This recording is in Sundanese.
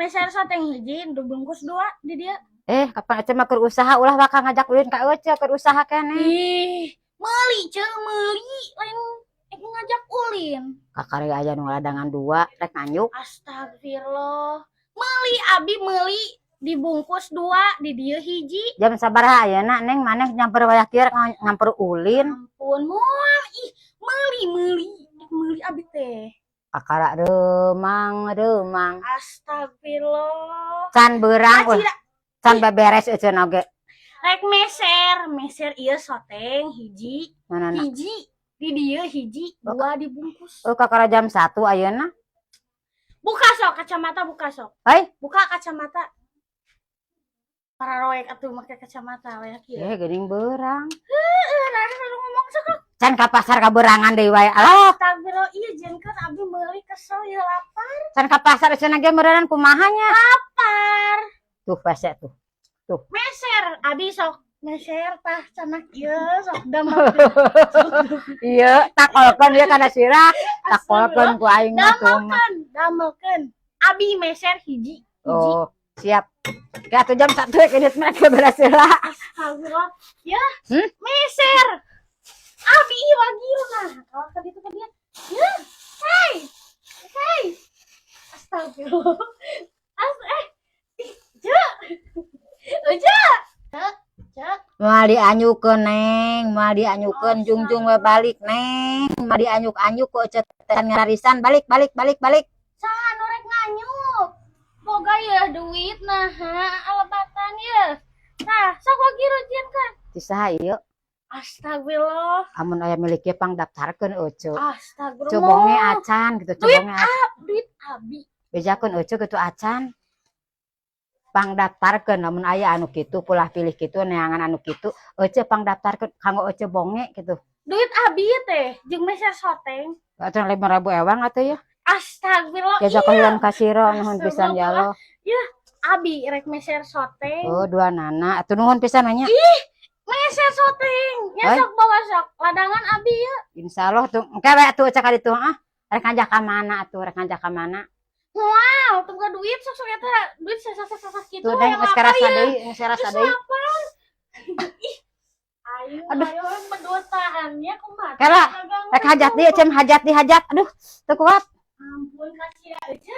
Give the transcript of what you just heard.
Meser soteng hiji, dibungkus dua di dieu. Eh, kapan Ece mah keur usaha, ulah bakal ngajak ulin ka Ece, keur usaha keneh. Ih, meuli, Ce, meuli, lain ek ngajak ulin. Kakari aya nu ladangan dua, rek nganyuk. Astagfirullah. Meuli, abi meuli dibungkus dua, di dieu hiji. Jam sabaraha ayeuna, Neng? Maneh nyamper wayah kieu rek ngamper ulin? Ampun, moal ih, meuli meuli, ek meuli abi teh. Kakara remang remang. Astagfirullah. Can beurang ulah. Acira. Can beberes Ece oge. Rek meser, meser ieu soteng hiji, Mana na? Hiji di dieu hiji, dua dibungkus. Oh, kakara jam 1 ayeuna. Buka sok kacamata, buka sok. Hai. Buka kacamata. Para roek atuh make kacamata we kieu. Eh, geuning beurang. Heeh, nah nu ngomong sok. Can ka pasar kaberangan deui wae. Alah, Astagfirullah, iya jengkeun abi meuli, kesel ya, lapar. Can ka pasar cenah ge meureunnan, kumaha nya? Lapar. Tuh pesek tuh. Meser, abi sok meser tah cenah ieu sok damelkeun. Iya, takolkeun ieu kana sirah, takolkeun ku aing mah tuh mah. Damelkeun, damelkeun. Abi meser hiji, hiji. Oh, siap. Ya tuh jam 1 ya kayaknya mereka beres lah. Astagfirullah. Ya, Hmm? meser. Abi wagil nah. Kalau ke ditu ke dia. Ya. Hei. Hei. Astagfirullah. As eh. Ih, Ja. Ja. Ja. Ja. Moal dianyukeun, Neng, moal dianyukeun, jungjung we balik, Neng. Moal dianyuk-anyuk ku Ece teh ngararisan, balik balik balik balik. Saha nu rek nganyuk? Boga ya duit nah, alebatan ya. Nah, sok wagil kan. Ti saha ieu? Astagfirullah. Amun aya milik ieu pang daftarkeun Ece. Astagfirullah. Cobonge acan gitu, Duit cobonge acan. Duit abi. Bejakeun Ece gitu acan. Pang daftarkeun lamun aya anu kitu, pulah pilih kitu, neangan anu kitu, Ece pang daftarkeun kanggo Ece bonge gitu. Duit abi teh jeung meser soteng. Atuh 5.000 ewang atuh ya. Astagfirullah. Jazakallahu kasiro, nuhun pisan ya Allah. Abi rek meser soteng. Oh, dua nana. Atuh nuhun pisan nya. Meser soteng. Ya Oi. sok bawa sok ladangan abi ya. Insyaallah tuh. Engke we atuh cek ka ditu ah. Rek ngajak ka mana atuh, rek ngajak ka mana? Wow, tuh buka duit sok sok eta duit sesa-sesa kitu. Tuh, Neng, geus karasa deui, geus karasa Geus deui. lapar. Ih. Ayo, Aduh. ayo berduaan ya kumaha. Kela, rek hajat deui, cem hajat di hajat. Aduh, teu kuat. Ampun, kasih aja.